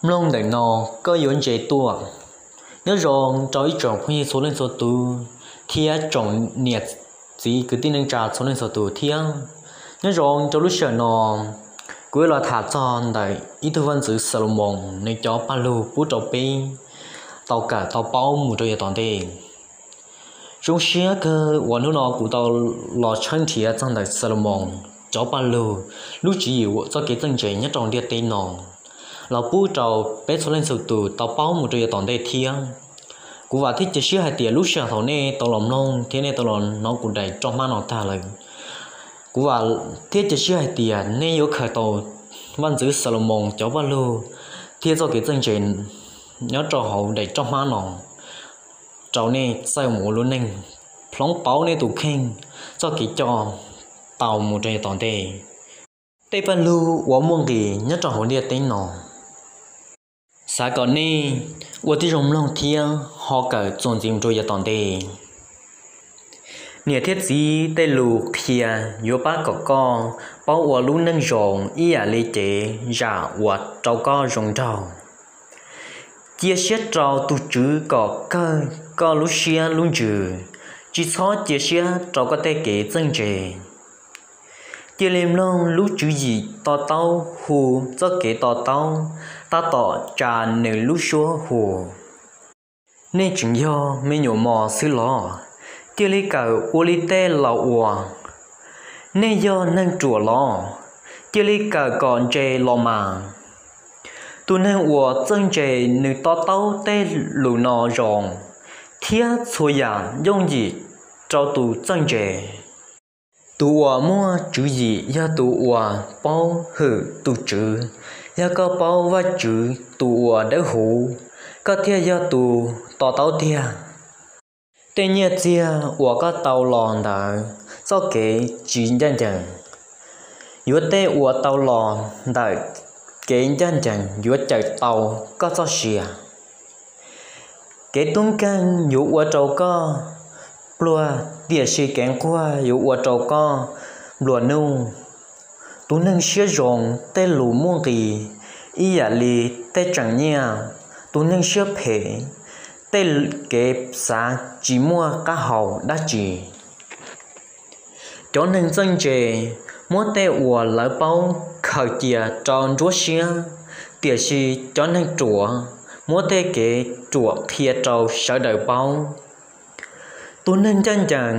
Mloog ntawm no koj yuav ntse tuaj. Nyob zoo rau ib tsoom phooj ywg txhua leej txhua tus thiab tsoom niam txiv kwv tij neej tsa txhua leej txhua tus thiab. Nyob zoo rau lub sij hawm no, kuv yuav los tham txog ntawm ib tug vaj ntxwv Xalumoos nws cov paj lug pub rau peb tau kawm tau paub mus rau yav tom ntej. Zoo siab kawg uas hnub no kuv tau los tshawb nrhiav txog ntawm Xalumoos cov paj lug, lub tswv yim txoj kev txawj ntse nyob rau ntiaj teb no los pub rau peb txhua leej txhua tus tau paub mus rau yav tom ntej thiab. Kuv vam thiab cia siab hais tias lub sij hawm thaum nej tau los mloog thiab nej tau los hnov kuv daim roj hmab no tag lawm, kuv vam thiab cia siab hais tias nej yuav khaws tau vaj ntxwv Xalumoos cov paj lug thiab txoj kev txawj ntse nyob rau hauv daim roj hmab no rau nej txawj mus ua lub neej, hloov pauv nej tus kheej txoj kev coj tau mus rau yav tom ntej. Tej paj lug uas muaj nqis nyob rau hauv ntiaj teb no, xav kom nej ua tib zoo mloog thiab ho kawm txuas ntxiv mus rau yav tom ntej. Niam thiab txiv tej lus qhia yuav pab kom koj paub ua lub neej zoo ib yam li cev zam uas rau koj zoo nraug. Cia siab rau tus Tswv kom kawg koj lub siab lub ntsws, tsis txhob cia siab rau koj tej kev txawj ntse. Cia li mloog lub tswv yim to taub hu txoj kev to taub tab tom tsa nws lub suab hu. Nej tseem yog me nyuam mos xwb los? Cia li kawm ua li tej laus ua. Nej yog neeg ruam los? Cia li kawm kom ntse los mas. Tus neeg uas txawj ntse nws to taub tej lus no zoo, thiab txhua yam yooj yim rau tus txawj ntse. Tus uas muaj tswv yim yog tus uas paub hwm tus Tswv. Yog koj paub Vajtswv tus uas dawb huv, koj thiaj yog tus to taub tiag. Tej nyiaj txiag uas koj tau los ntawm txoj kev tsis ncaj ncees, yuav tej uas tau los ntawm kev ncaj ncees yuav cawm tau koj txoj sia. Kev tub nkeeg yuav ua rau koj pluag, tiam sis kev nquag yuav ua rau koj nplua nuj. Tus neeg siab zoo tej lus muaj nqis ib yam li tej tseem nyiaj. Tus neeg siab phem tej kev xav tsis muaj qab hau dab tsi. Cov neeg txawj ntse muab tej uas lawv paub khaws cia rau nruab siab, tiam sis cov neeg ruam muab tej kev ruam qhia rau sawv daws paub. Tus neeg ncaj ncees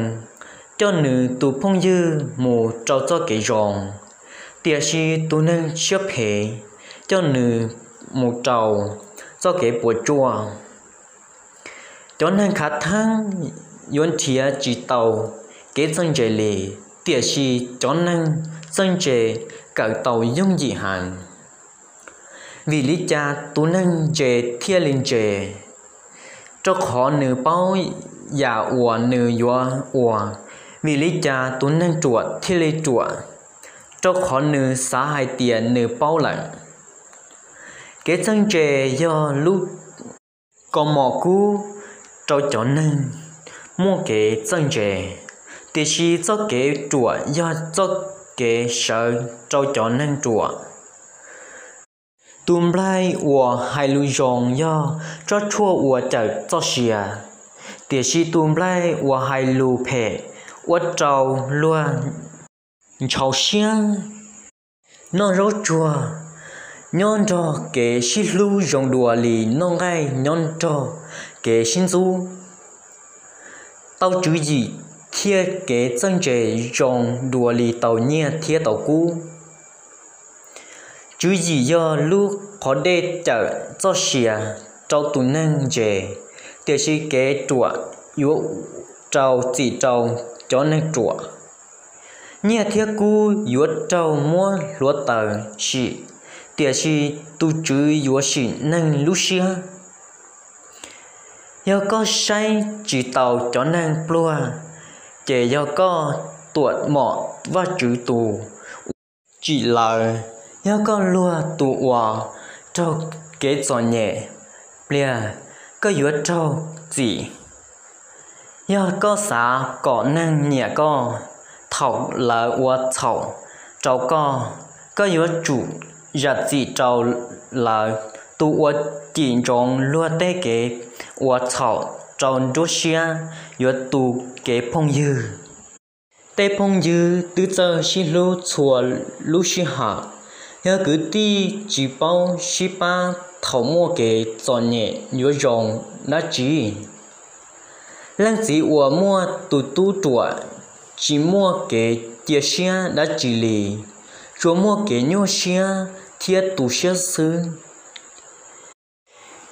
coj nws tus phooj ywg mus rau txoj kev zoo, tiam sis tus neeg siab phem coj nws mus rau txoj kev puas tsuaj. Cov neeg khav theeb yuav nrhiav tsis tau kev txawj ntse li, tiam sis cov neeg txawj ntse kawm tau yooj yim heev. Vim li cas tus neeg ntse thiaj li ntse? Rau qhov nws paub yam uas nws yuav ua. Vim li cas tus neeg ruam thiaj li ruam? Rau qhov nws xav hais tias nws paub lawm. Kev txawj ntse yog lub kaus mom kub rau cov neeg muaj kev txawj ntse, tiam sis txoj kev ruam yog txoj kev sawv rau cov neeg ruam. Tus nplaig uas hais lus zoo yog tsob tshuaj uas cawm txoj sia, tiam sis tus nplaig uas hais lus phem ua rau luag ntshaus siab. Noj zaub tsuag nyob nrog kev sib hlub zoo dua li noj nqaij nyob nrog kev sib ntxub. Tau tswv yim thiab kev txawj ntse zoo dua li tau nyiaj thiab tau kub. Tswv yim yog lub qhov dej cawm txoj sia rau tus neeg ntse, tiam sis kev ruam yuav rau txim rau cov neeg ruam. Nyiaj thiab kub yuav raug muab hluav taws sim, tiam sis tus Tswv yuav sim neeg lub siab. Yog koj saib tsis taus cov neeg pluag, ces yog koj tuam mom Vajtswv tus uas tsim lawv. Yog koj luag tus uas raug kev txom nyem, pliag koj yuav raug txim. Yog koj xav kom neeg nyiam koj, thaum lawv ua txhaum rau koj, koj yuav tsum zam txim rau lawv Tus uas cim ntsoov luag tej kev ua txhaum rau nruab siab yuav tu kev phooj ywg. Tej phooj ywg twb txawj sib hlub txhua lub sij hawm, yog kwv tij tsis paub sib pab thaum muaj kev txom nyem yuav zoo dab tsi? Leej txiv uas muaj tus tub ruam tsis muaj kev cia siab dab tsi li, tsuas muaj kev nyuaj siab thiab tu siab xwb.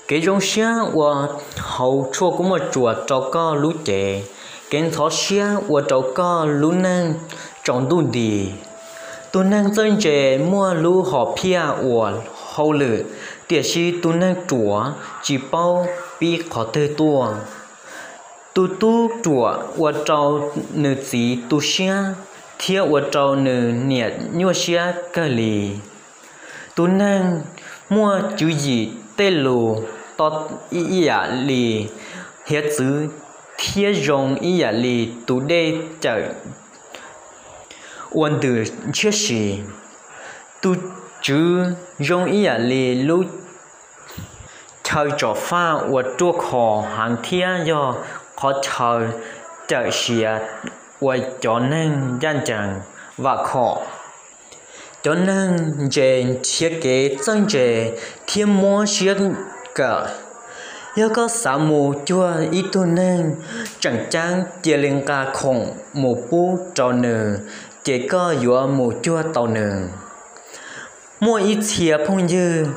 Kev zoo siab ua hauv tshuaj kub muaj tsuas rau koj lub cev, kev ntxhov siab ua rau koj lub neej tsaus ntuj nti. Tus neeg txawj ntse muaj lub hom phiaj ua hauj lwm, tiam sis tus neeg ruam tsis paub pib qhov twg tuaj. Tus tub ruam ua rau nws txiv tu siab, thiab ua rau nws niam nyuaj siab kawg li. Tus neeg muaj tswv yim tej lus to ib yam li hiav txwv, thiab zoo ib yam li tus dej cawm ua ntws ntshiab si. Tus Tswv zoo ib yam li lub chaw tsom faj uas ruaj khov heev thiab yog qhov chaw cawm siav uas cov neeg ncaj ncees vam khom. Cov neeg ntse nrhiav kev txawj ntse thiab muab siab kawm. Yog koj xav mus cuag ib tug neeg tseem ceeb, cia li nqa khoom mus pub rau nws, ces koj yuav mus cuag tau nws. Muaj ib txhia phooj ywg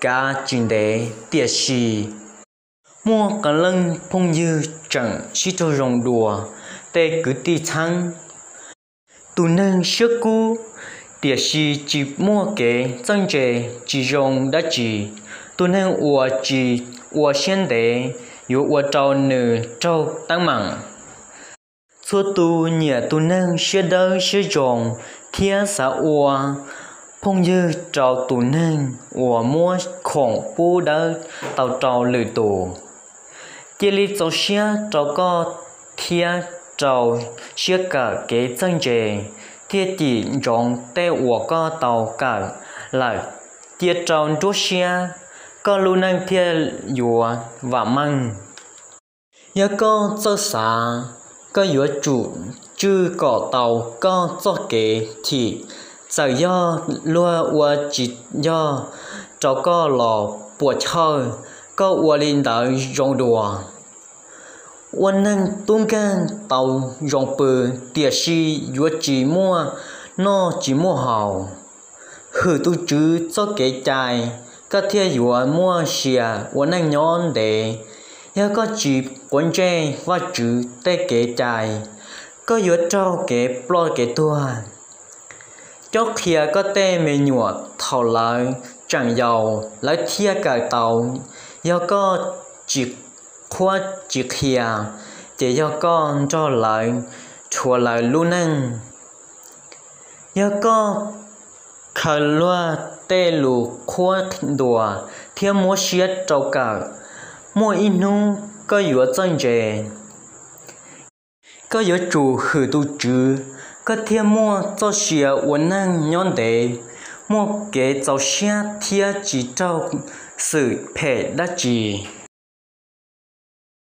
kav tsis ntev, tiam sis muaj qee leej phooj ywg tseem sib raug zoo dua. Tej kwv tij txheeb: Tus neeg siab kub tiam sis tsis muaj kev txawj ntse tsis zoo dab tsi. Tus neeg uas tsis ua siab ntev yuav ua rau nws raug teeb meem. Txhua tus nyiam tus neeg siab dawb siab zoo thiab xav ua phooj ywg rau tus neeg uas muab khoom pub dawb tau rau lwm tus. Cia li txaus siab rau koj thiab rau siab kawm kev txawj ntse, thiaj cim ntsoov tej uas koj tau kawm lawm cia rau nruab siab, koj lub neej thiaj yuav vam meej. Yog koj txawj xav, koj yuav tsum tswj kom tau koj txoj kev chim, txawm yog luag ua tsis yog rau koj los puas chawj, koj ua li ntawd zoo dua. Ua neeg tub nkeeg tau zoo pw, tiam sis yuav tsis muaj noj tsis muaj haus. Hwm tus Tswv txoj kev cai, koj thiaj yuav muaj sia ua neej nyob ntev. Yog koj tsis quav ntsej Vajtswv tej kev cai, koj yuav raug kev ploj kev tuag. Cob qhia koj tej me nyuam thaum lawv tseem yau, lawv thiaj kawm tau. Yog koj tsis qhuab tsis qhia, ces yog koj nrog lawv rhuav lawv lub neej. Yog koj khaws luag tej lus qhuab ntuas thiab muab siab rau kawm, muaj ib hnub koj yuav txawj ntse. Koj yuav tsum hwm tus Tswv, koj thiaj muaj txoj sia ua neej nyob ntev, muaj kev txaus siab thiab tsis raug xwm phem dab tsi.